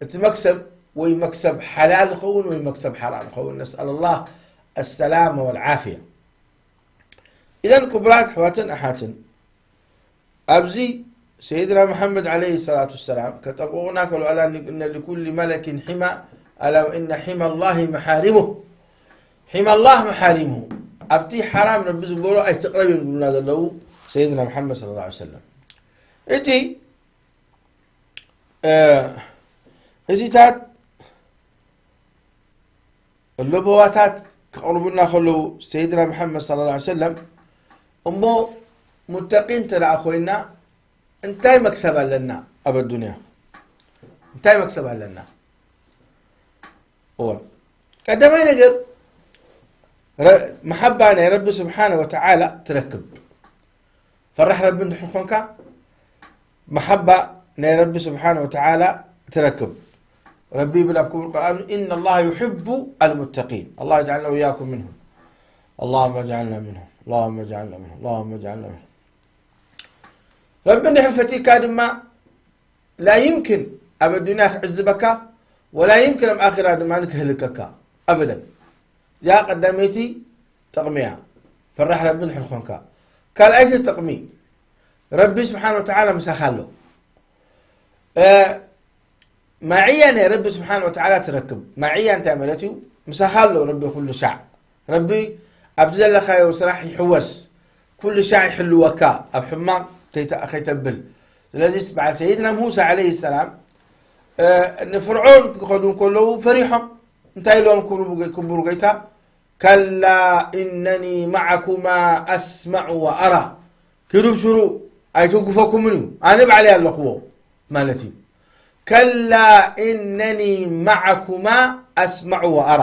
እቲ መክሰብ ወይ መክሰብ ሓላል ይኸውን ወይ መክሰብ ሓራም ይኸውን። ነስኣል ላህ ኣሰላመ ወልዓፍያ። ኢዘን ክቡራት ኣሕዋትን ኣሓትን፣ ኣብዚ ሰይድና መሓመድ ዓለይሂ ሰላቱ ወሰላም ከጠንቅቑና ከሎ፣ ኣላ እነ ሊኩሊ መለኪን ሒማ፣ ኣላ ወእነ ሒማ ላሂ መሓሪሙ። ሒማ ላህ መሓሪሙ። ኣብቲ ሓራም ረቢ ዝገበሮ ኣይትቕረብ እዮም ዝብሉና ዘለዉ ሰይድና መሓመድ ሰለላሁ ዐለይሂ ወሰለም። እቲ፣ እ፣ እዚታት ለበዋታት ክቕርቡልና ከለዉ ሰይድና መሓመድ ሰለላሁ ዐለይሂ ወሰለም፣ እሞ ሙተቂን እንተ ደኣ ኮይና እንታይ መክሰብ ኣለና ኣብ ኣዱንያ? እንታይ መክሰብ ኣለና? እወ፣ ቀዳማይ ነገር ረ-፣ መሓባ ናይ ረቢ ስብሓነ ወተዓላ ትረክብ። ፈራሕ ረቢ እንድሕር ኮንካ፣ መሓባ ናይ ረቢ ስብሓነ ወተዓላ ትረክብ። ረቢ ይብል ኣብ ክቡር ቁርኣኑ፣ "ኢነ ላህ ዩሕቡ ኣልሙተቂን። ኣላህ የጅዓልና ወኢያኩም ምንሁም። ኣላሁመ ጀዓልና ምንሁም። ኣላሁመ ጀዓልና ምንሁም። ኣላሁመ ጀዓልና ምንሁም." ረቢ እንድሕር ፈቲካ ድማ፣ ላ ይምክን ኣብ ኣዱንያ ክዕዝበካ፣ ወላ ይምክን ኣብ ኣኺራ ድማ ክህልከካ። ኣበደን። እዚኣ ቀዳመይቲ ጥቕሚ እያ። ፈራሕ ረቢ እንድሕር ኮንካ። ካልኣይቲ ጥቕሚ፣ ረቢ ስብሓን ወተዓላ ምሳኻ ኣሎ። እ፣ ማዕያ ናይ ረቢ ስብሓን ወተዓላ ትረክብ። ማዕያ እንታይ ማለት እዩ? ምሳኻ ኣሎ ረቢ ኩሉ ሻዕ። ረቢ ኣብዚ ዘለኻዮ ስራሕ ይሕወስ፣ ኩሉ ሻዕ ይሕልወካ፣ ኣብ ሕማም ተይተ-፣ ከይተብል። ስለዚ በዓል ሰይድና ሙሳ ዓለይሂ ሰላም፣ እ፣ ንፍርዖን ክኸዱ እንከለዉ ፈሪሖም። እንታይ ኢሎም ክብሩ-፣ ክቡር ጎይታ? "ከላ ኢነኒ መዓኩማ ኣስመዑ ወኣራ።" ኪዱ ብሽሩ ኣይትውግፈኩምን እዩ፣ ኣነ ባዕለይ ኣለኽዎ ማለት እዩ። "ከላ ኢነኒ መዓኩማ ኣስመዑ ወኣራ።"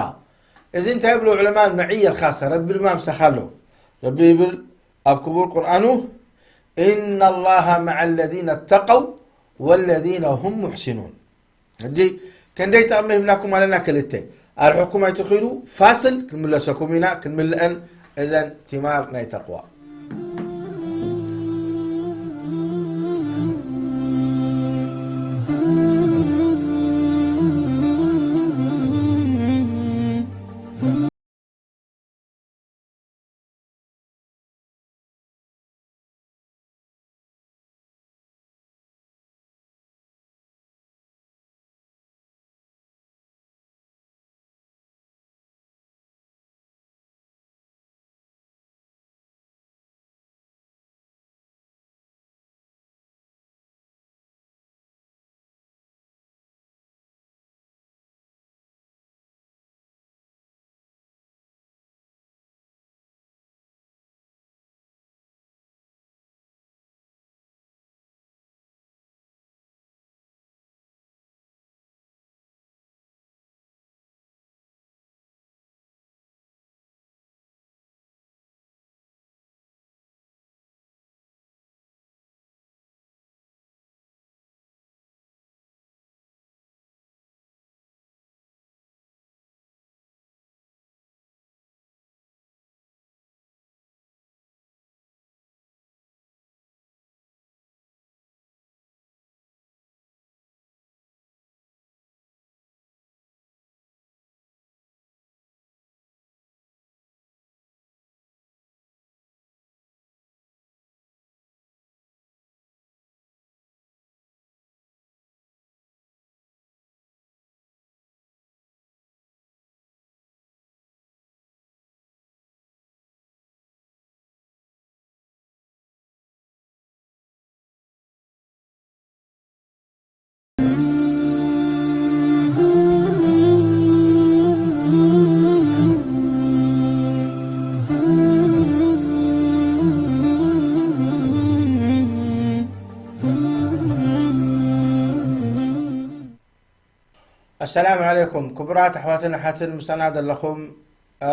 እዚ እንታይ ይብሉ ዑለማ? መዕየ ልኻሰ፣ ረቢ ድማ ምሳኻ ኣሎ። ረቢ ይብል ኣብ ክቡር ቁርኣኑ፣ "ኢነ ላሃ መዓ ለዚነ ተቀው ወለዚነ ሁም ሙሕሲኑን።" ሕጂ ክንደይ ጥቕሚ ሂብናኩም ኣለና? ክልተ። ኣርሕኩም ኣይትኺዱ፣ ፋስል ክንምለሰኩም ኢና፣ ክንምልአን እዘን ቲማር ናይ ተቕዋ። ኣሰላሙ ዓለይኩም ክቡራት ኣሕዋትን ኣሓትን፣ ምሳና ዘለኹም፣ አ፣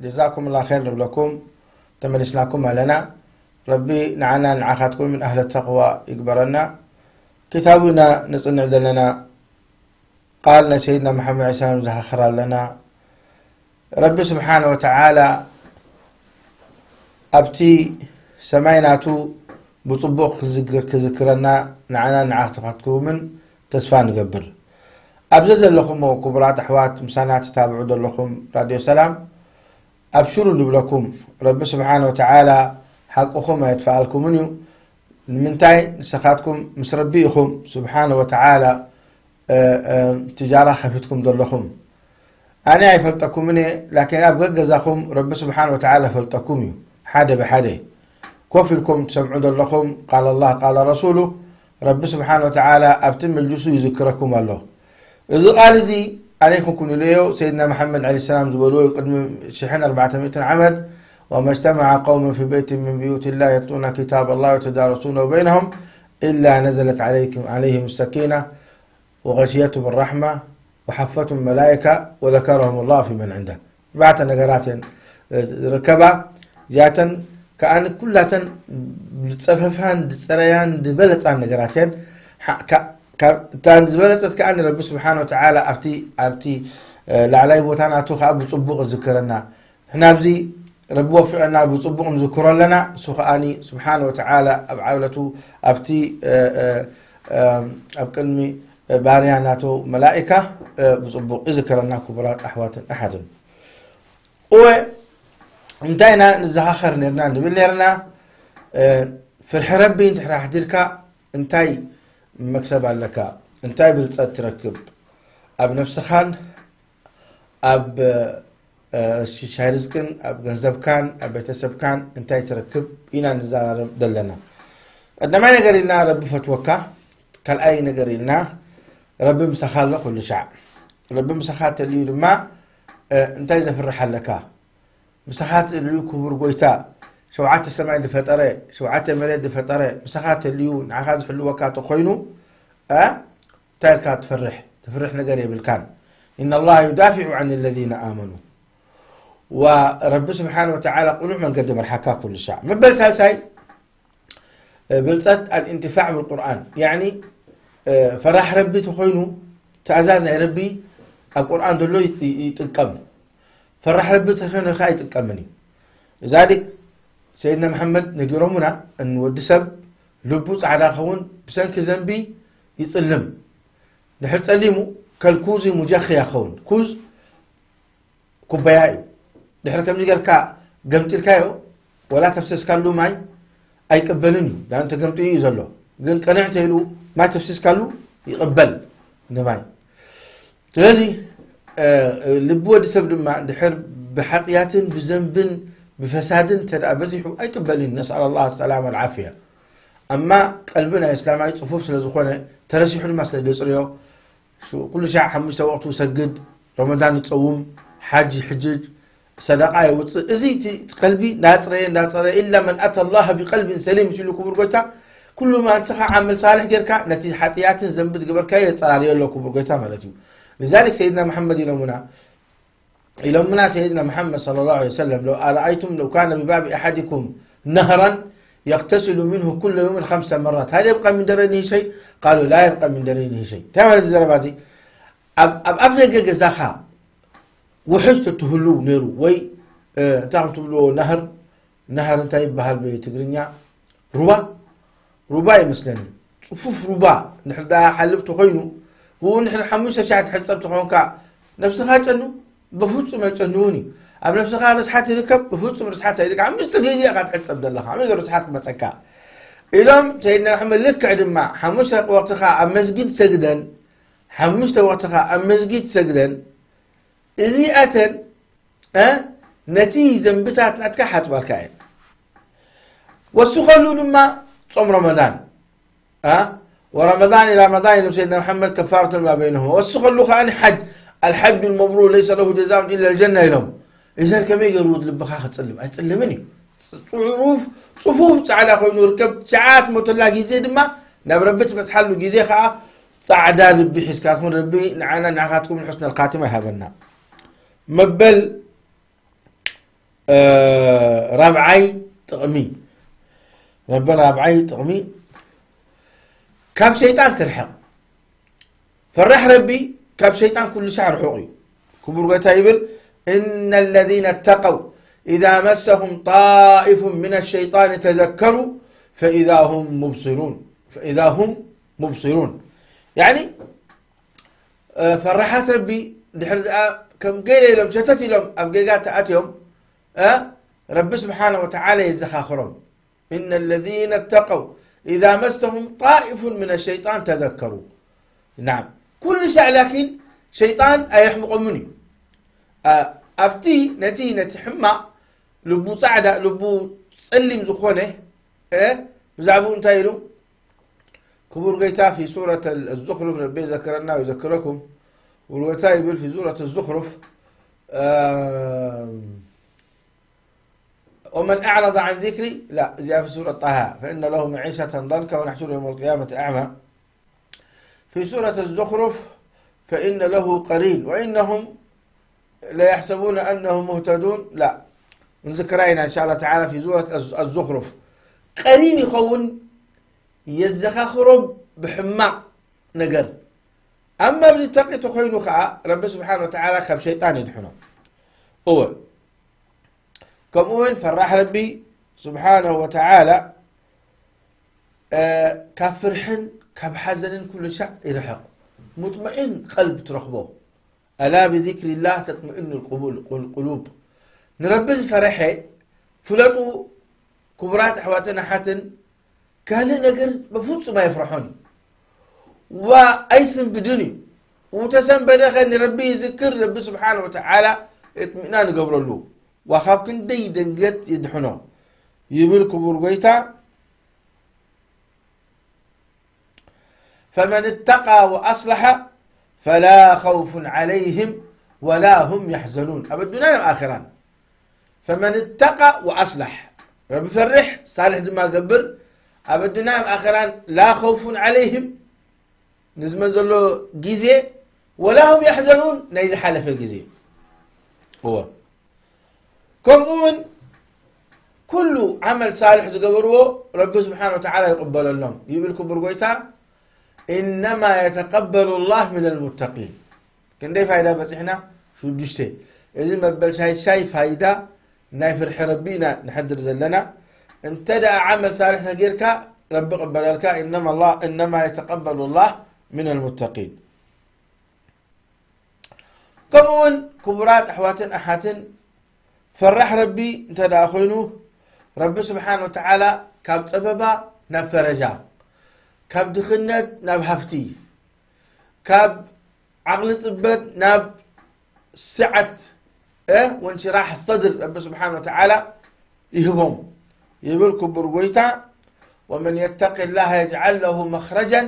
ጀዛኩም ላ ኸይር ንብለኩም። ተመሊስናኩም ኣለና። ረቢ ንዓና ንዓኻትኩም ምን ኣህለ ተቕዋ ይግበረና። ክታቡ ኢና ንጽንዕ ዘለና። ቃል ናይ ሰይድና መሓመድ ዓለይሂ ሰላም ንዘኻኽር ኣለና። ረቢ ስብሓነ ወተዓላ ኣብቲ ሰማይ ናቱ ብጽቡቕ ክዝክር-፣ ክዝክረና ንዓና ንዓኻትኩምን ተስፋ ንገብር። ኣብ ዘዘለኹሞ ክቡራት ኣሕዋት ምሳና ትታብዑ ዘለኹም ራድዮ ሰላም፣ ኣብሽሩ ንብለኩም። ረቢ ስብሓነ ወተዓላ ሓቅኹም ኣየጥፍኣልኩምን እዩ። ንምንታይ ንስኻትኩም ምስ ረቢ ኢኹም ስብሓነ ወተዓላ፣ እ፣ እ፣ ትጃራ ከፊትኩም ዘለኹም? ኣነ ኣይፈልጠኩምን እየ፣ ላኪን ኣብ ገገዛኹም ረቢ ስብሓን ወተዓላ ፈልጠኩም እዩ። ሓደ ብሓደ ኮፍ ኢልኩም ትሰምዑ ዘለኹም፣ ቃል ኣላህ፣ ቃል ረሱሉ፣ ረቢ ስብሓን ወተዓላ ኣብቲ መጅልሱ ይዝክረኩም ኣሎ። እዚ ቃል እዚ ኣነ ኣይኮንኩን ኢለዮ፣ ሰይድና መሓመድ ዓለይሂ ሰላም ዝበልዎ እዩ ቅድሚ ሽሕን ኣርባዕተ ሚእትን ዓመት፣ "ወመጅተመዐ ቀውሙን ፊ በይትን ሚን ብዩቲላህ የትሉነ ኪታበላህ ወየተዳረሱነሁ በይነሁም ኢላ ነዘለት ዓለይኩም፣ ዓለይሂም ሰኪና ወገሽየቱም ራሕማ ወሓፈቱም መላይካ ወዘከረሁም ላሁ ፊመን ዕንደ." ኣርባዕተ ነገራት እየን፣ እ፣ ዝርከባ። እዚኣተን ከኣ ኩላተን ዝጸፈፋን ዝጸረያን ዝበለጻን ነገራት እየን። ሓ-፣ ካ-፣ ካብ፣ እታ ዝበለጸት ከኣ ረቢ ስብሓን ወተዓላ ኣብቲ፣ ኣብቲ፣ እ፣ ላዕላይ ቦታ ናቱ ከኣ ብጽቡቕ ዝዝክረና። ንሕና ኣብዚ ረቢ ወፊቐና ብጽቡቕ ንዝክሮ ኣለና። እሱ ከኣ ስብሓን ወተዓላ ኣብ ዓለቱ ኣብቲ፣ እ፣ እ፣ እ፣ ኣብ ቅድሚ ባርያ ናቱ መላኢካ፣ እ፣ ብጽቡቕ ይዝክረና ክቡራት ኣሕዋትን ኣሓትን። እወ፣ እንታይ ኢና ንዘኻኸር ነርና ንብል ነርና? እ፣ ፍርሒ ረቢ እንድሕር ኣሕዲርካ እንታይ መክሰብ ኣለካ? እንታይ ብልጸት ትረክብ? ኣብ ነብስኻን ኣብ፣ እ፣ ሽሻይ ርዝቅን ኣብ ገንዘብካን ኣብ ቤተሰብካን እንታይ ትረክብ ኢና ንዘራረብ ዘለና። ቀዳማይ ነገር ኢልና ረቢ ፈትወካ፣ ካልኣይ ነገር ኢልና ረቢ ምሳኻ ኣሎ ኩሉ ሻዕ። ረቢ ምሳኻ ተልዩ ድማ፣ እ፣ እንታይ ዘፍርሕ ኣለካ? ምሳኻ ተልዩ ክቡር ጎይታ፣ ሸውዓተ ሰማይ ዝፈጠረ፣ ሸውዓተ መሬት ዝፈጠረ፣ ምሳኻ ተልዩ ንዓኻ ዝሕልወካ ተኾይኑ፣ እ፣ እንታይ ኢልካ ትፈርሕ? ትፍርሕ ነገር የብልካን። إن الله يدافع عن الذين آمنوا። ወረቢ ስብሓን ወተዓላ ቅኑዕ መንገዲ መርሓካ ኩሉ ሻዕ። መበል ሳልሳይ፣ ብልጸት ኣልእንትፋዕ ብልቁርኣን። ያዕኒ፣ ፈራሕ ረቢ ተኾይኑ፣ ትእዛዝ ናይ ረቢ ኣብ ቁርኣን ዘሎ ይጥ-፣ ይጥቀም። ፈራሕ ረቢ ተኾይኑ ኸዓ ኣይጥቀምን እዩ። ذلك ሰይድና መሓመድ ነጊሮምና፣ እን ወዲ ሰብ ልቡ ጻዕዳ ኸውን ብሰንኪ ዘንቢ ይጽልም። ድሕር ጸሊሙ ከልኩዚ ሙጀኽያ ኸውን። ኩዝ ኩባያ እዩ። ድሕሪ ከምዚ ጌርካ ገምጢልካዮ፣ ወላ ተፍሰስካሉ ማይ ኣይቅበልን እዩ። ዳን ተገምጢሉ እዩ ዘሎ። ግን ቅንዕ ተይሉ ማይ ተፍሲስካሉ ይቕበል ንማይ። ስለዚ፣ እ፣ ልቢ ወዲ ሰብ ድማ ድሕር ብሓጥያትን ብዘንብን ብፈሳድን እንተ ደኣ በዚሑ ኣይቅበልን እዩ። ነስኣል ኣላህ ሰላም ወልዓፍያ። ኣማ ቀልቢ ናይ እስላማይ ጽፉፍ ስለ ዝኾነ፣ ተረሲሑ ድማ ስለ ደጽርዮ፣ ሹ-፣ ኩሉ ሻዕ ሓሙሽተ ወቕቱ ሰግድ፣ ረመዳን ይጸውም፣ ሓጅ ይሕጅጅ፣ ሰደቃ የውጽእ። እዚ እቲ፣ እቲ ቀልቢ እንዳጽረየ፣ እንዳጸረየ፣ إلا من أتى الله بقلب سليم ሲሉ ክቡር ጎይታ፣ ኩሉ ማንስኻ ዓመል ሳልሕ ጌርካ፣ ነቲ ሓጥያትን ዘንቢ ዝገበርካዮ የጸራርዮ ኣሎ ክቡር ጎይታ ማለት እዩ። لذلك ሰይድና መሓመድ ኢሎምና፣ ኢሎምና ሰይድና መሓመድ صلى الله عليه وسلم، لو أرأيتم، لو كان بباب أحدكم نهرا يغتسل منه كل يوم خمس مرات، هل يبقى من درنه شيء؟ قالوا: لا يبقى من درنه شيء። እንታይ ማለት ዘረባ እዚ? ኣብ፣ ኣብ ኣፍ ደገ ገዛኻ ውሕጅ ተትህሉ ነይሩ፣ ወይ፣ እ፣ እንታይ ከም ትብልዎ፣ ናህር፣ ናህር እንታይ ይበሃል ብትግርኛ? ሩባ? ሩባ ይመስለኒ። ጽፉፍ ሩባ እንድሕር ደኣ ሓልፍ ተኾይኑ፣ ብኡ እንድሕር ሓሙሽተ ሻዕ ትሕጸብ ተኾንካ፣ ነብስኻ ጨኑ? በፍጹም ኣይጨንውን እዩ። ኣብ ነብስኻ ርስሓት ይርከብ? በፍጹም ርስሓት ኣይርከብ። ሓሙሽተ ግዜ ኢኻ ትሕጸብ ዘለኻ። ከመይ ርስሓት ክመጸካ? ኢሎም ሰይድና መሓመድ ልክዕ ድማ፣ ሓሙሽተ ወቕትኻ ኣብ መስጊድ ሰግደን፣ ሓሙሽተ ወቕትኻ ኣብ መስጊድ ሰግደን፣ እዚኣተን፣ እ፣ ነቲ ዘንብታት ናትካ ሓጽባልካ እየን። ወስኸሉ ድማ ጾም ረመዳን። እ፣ ورمضان إلى رمضان ኢሎም ሰይድና መሓመድ كفارة لما بينهما። ወስኸሉ ከኣ ሓጅ، الحج المبرور ليس له جزاء إلا الجنة ኢሎም። እዘን ከመይ ገይሩ ልብኻ ክጽልም? ኣይጽልምን እዩ። ጽ-፣ ጽሩፍ፣ ጽፉፍ ጻዕዳ ኮይኑ ርከብ። ሸዓ ትሞተላ ግዜ ድማ ናብ ረቢ ትበጽሓሉ ግዜ ከኣ ጻዕዳ ልቢ ሒዝካ ትኹን። ረቢ ንዓና ንዓኻትኩም حسن الخاتمة ይሃበና። መበል፣ እ፣ ራብዓይ ጥቕሚ። መበል ራብዓይ ጥቕሚ፣ ካብ ሸይጣን ትርሕቕ። ፈራሕ ረቢ ካብ ሸይጣን ኩሉ ሳዕ ርሑቕ እዩ። ክቡር ጎይታ ይብል፣ إن الذين اتقوا إذا مسهم طائف من الشيطان تذكروا فإذا هم مبصرون، فإذا هم مبصرون። ያዕኒ፣ እ፣ ፈራሓት ረቢ ድሕሪ ደኣ ከም ገለ ኢሎም ሸተት ኢሎም ኣብ ጌጋ ተኣትዮም፣ እ፣ ረቢ ስብሓነ ወተዓላ የዘኻኽሮም። إن الذين اتقوا إذا مسهم طائف من الشيطان تذكروا. ናም፣ ኩሉ ሻዕ ላኪን ሸይጣን ኣየሕምቖምን እዩ። እ፣ ኣብቲ ነቲ፣ ነቲ ሕማቕ ልቡ ጻዕዳ፣ ልቡ ጸሊም ዝኾነ፣ እ፣ ብዛዕባኡ እንታይ ኢሉ? ክቡር ጎይታ في سورة الزخرف፣ ረቢ ዘክረና ويذكركم። ክቡር ጎይታ ይብል في سورة الزخرف، እ፣ ومن أعرض عن ذكري، لا، እዚኣ في سورة طه، فإن له معيشة ضنكا ونحشره يوم القيامة أعمى. في سورة الزخرف، فإن له قرين، وإنهم ليحسبون أنهم مهتدون، لا، ክንዝክራ ኢና إن شاء الله تعالى في سورة الز-، الزخرف። ቀሪን ይኸውን፣ የዘኻኽሮ ብሕማቕ ነገር። ኣማ ኣብዚ ተቒ ተኾይኑ ኸዓ ረቢ ስብሓነ ወተዓላ ካብ ሸይጣን የድሕኖ። እወ። ከምኡ እውን ፈራሕ ረቢ ስብሓነሁ ወተዓላ፣ እ፣ ካብ ፍርሕን ካብ ሓዘንን ኩሉ ሻዕ ይርሕቕ። ሙጥመኢን ቀልቢ ትረኽቦ። ألا بذكر الله تطمئن القبول-، القلوب። ንረቢ ዝፈረሐ ፍለጡ ክቡራት ኣሕዋትን ኣሓትን ካልእ ነገር በፍጹም ኣየፍርሖን እዩ። ኣይስንብድን እዩ። ውተሰንበደ ኸ ንረቢ ይዝክር፣ ረቢ ስብሓን ወተዓላ እጥሚእና ንገብረሉ። ዋ ካብ ክንደይ ደንገት ይድሕኖ ይብል ክቡር ጎይታ። فمن اتقى وأصلح فلا خوف عليهم ولا هم يحزنون. ኣብ ኣዱንያን ኣብ ኣኸራን። فمن اتقى وأصلح፣ ረቢ ፈርሕ ሳልሕ ድማ ገብር። ኣብ ኣዱንያን ኣብ ኣኸራን لا خوف عليهم፣ ንዝመን ዘሎ ግዜ، ولا هم يحزنون، ናይ ዝሓለፈ ግዜ። እወ። ከምኡ እውን ኩሉ ዓመል ሳልሕ ዝገበርዎ ረቢ ስብሓን ወተዓላ ይቕበለሎም ይብል ክቡር ጎይታ። إنما يتقبل الله من المتقين። ክንደይ ፋይዳ በፂሕና? ሽዱሽተ። እዚ መበል ሻይሻይ ፋይዳ ናይ ፍርሒ ረቢ ኢና ንሕድር ዘለና። እንተ ደኣ ዓመል ሳልሕ ተጌርካ ረቢ ቅበለልካ። إنما الله إنما يتقبل الله من المتقين. ከምኡ እውን ክቡራት ኣሕዋትን ኣሓትን ፈራሕ ረቢ እንተ ደኣ ኮይኑ ረቢ ስብሓን ወተዓላ ካብ ፀበባ ናብ ፈረጃ፣ ካብ ድኽነት ናብ ሃፍቲ፣ ካብ ዓቕሊ ፅበት ናብ ስዓት፣ እ፣ ወንሽራሕ ሰድር ረቢ ስብሓን ወተዓላ ይህቦም ይብል ክቡር ጎይታ። ومن يتق الله يجعل له مخرجا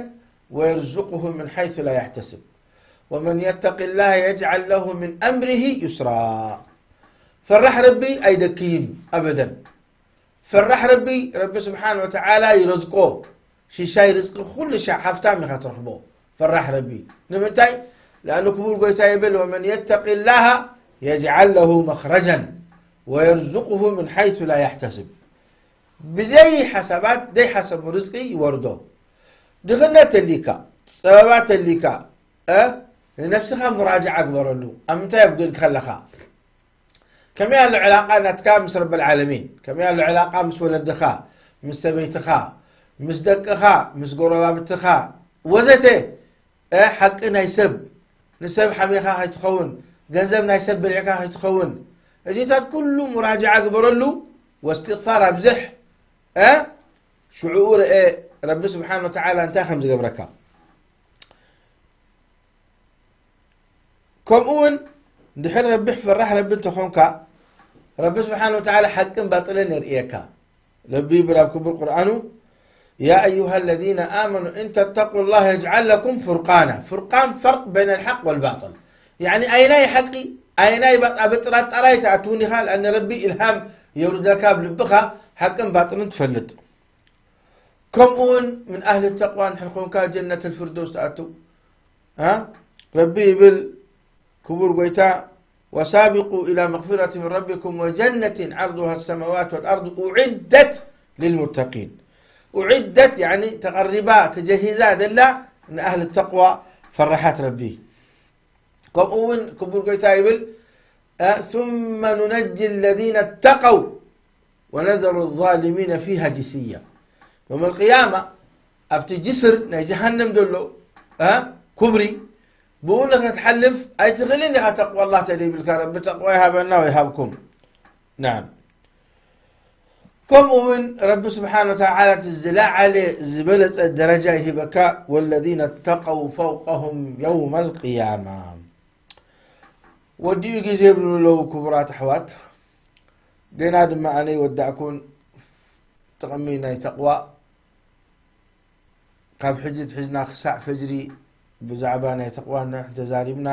ويرزقه من حيث لا يحتسب ومن يتق الله يجعل له من أمره يسرا። ፈራሕ ረቢ ኣይደክይን ኣበደን። ፈራሕ ረቢ፣ ረቢ ስብሓን ወተዓላ ይረዝቆ። ሽሻይ ርዝቂ ኩሉ ሻዕ ሃፍታም ኢኻ ትረኽቦ። ፈራሕ ረቢ። ንምንታይ? لأنه ክቡር ጎይታ ይብል، ومن يتق الله يجعل له مخرجا ويرزقه من حيث لا يحتسب. ብደይ ሓሳባት፣ ደይ ሓሰቡ ርዝቂ ይወርዶ። ድኽነት ተሊካ፣ ጸበባ ተሊካ፣ እ፣ ንነፍስኻ ሙራጅዓ ግበረሉ። ኣብ ምንታይ ኣብ ጌልካ ኣለኻ? ከመይ ኣሎ ዕላቃ ናትካ ምስ ረበል ዓለሚን? ከመይ ኣሎ ዕላቃ ምስ ወለድኻ፣ ምስ ሰበይትኻ፣ ምስ ደቅኻ፣ ምስ ጎረባብትኻ ወዘተ? እ፣ ሓቂ ናይ ሰብ፣ ንሰብ ሓሜኻ ከይትኸውን፣ ገንዘብ ናይ ሰብ በሊዕካ ከይትኸውን፣ እዚታት ኩሉ ሙራጅዓ ግበረሉ ወስትግፋር ኣብዝሕ። እ፣ ሽዑኡ ርአ ረቢ ስብሓን ወተዓላ እንታይ ከም ዝገብረካ። ከምኡ እውን ድሕሪ ረቢ ፈራሕ ረቢ እንተኾንካ፣ ረቢ ስብሓን ወተዓላ ሓቅን ባጥልን የርእየካ። ረቢ ይብል ኣብ ክቡር ቁርኣኑ፣ يا أيها الذين آمنوا إن تتقوا الله يجعل لكم فرقانا. فرقان فرق بين الحق والباطل. ያዕኒ ኣይናይ ሓቂ፣ ኣይናይ ባጥ-፣ ኣብ ጥራጣራ ኣይትኣትውን ኢኻ፣ لأن ረቢ ኢልሃም የውርደልካ ኣብ ልብኻ ሓቅን ባጥልን ትፈልጥ። ከምኡ እውን من أهل التقوى እንድሕር ኮንካ ጀነት الفردوس ትኣቱ። ها؟ ረቢ ይብል ክቡር ጎይታ، وسابقوا إلى مغفرة من ربكم وجنة عرضها السماوات والأرض أعدت للمتقين. أعدت ያዕኒ ተቐሪባ፣ ተጀሂዛ ደላ ንኣህሊ ተቕዋ ፈራሓት ረቢ። ከምኡ እውን ክቡር ጎይታ ይብል፣ ثم ننجي الذين اتقوا ونذر الظالمين فيها جثيا. يوم القيامة ኣብቲ ጅስር ናይ ጀሃነም ዘሎ፣ እ፣ ኩብሪ፣ ብኡ ንኽትሓልፍ ኣይትኽእልን ኢኻ። ተቕዋ ኣላህ ተደይብልካ፣ ረቢ ተቕዋ ይሃበና ወይሃብኩም። ናም። ከምኡ እውን ረቢ ስብሓን ወተዓላ እቲ ዝለዓለ ዝበለጸ ደረጃ ይህበካ፣ والذين اتقوا فوقهم يوم القيامة። ወዲኡ ግዜ ይብሉ ኣለዉ ክቡራት ኣሕዋት። ገና ድማ ኣነ ይወዳእኩን ጥቕሚ ናይ ተቕዋ ካብ ሕጂ ትሕዝና ክሳዕ ፈጅሪ ብዛዕባ ናይ ተቕዋ እንድሕር ተዛሪብና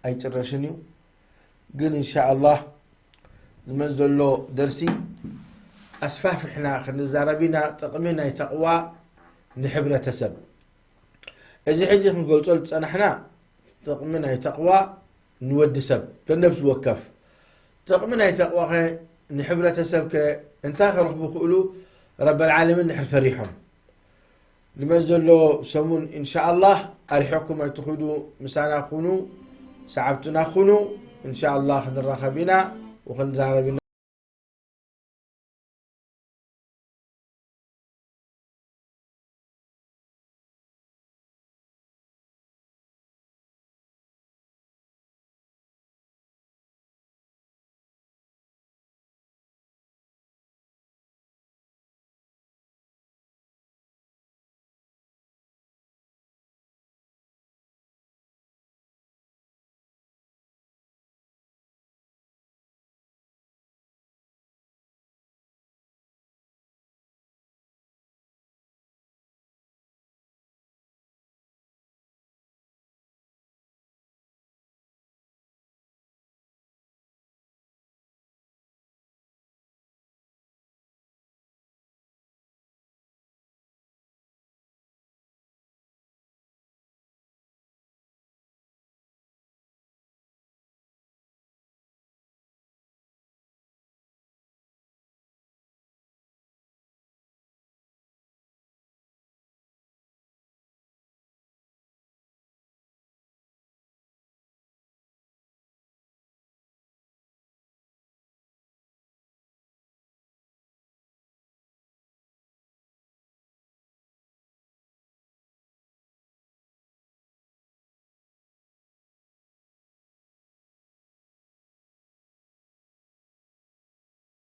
ኣይጭረሽን እዩ። ግን እንሻኣላህ ዝመን ዘሎ ደርሲ ኣስፋፍሕና ክንዛረብ ኢና። ጥቕሚ ናይ ተቕዋ ንሕብረተሰብ። እዚ ሕጂ ክንገልጾ ዝጸናሕና ጥቕሚ ናይ ተቕዋ ንወዲ ሰብ፣ ንነብሲ ወከፍ። ጥቕሚ ናይ ተቕዋኸ ንሕብረተሰብከ እንታይ ክረኽቡ ክእሉ ረበል ዓለሚን ድሕር ፈሪሖም? ንመን ዘሎ ሰሙን ኢንሻኣላህ ኣርሒቕኩም ኣይትኹዱ፣ ምሳና ኩኑ፣ ሰዓብትና ኩኑ። ኢንሻኣላህ ክንራኸብ ኢና ወክንዛረብ ኢና።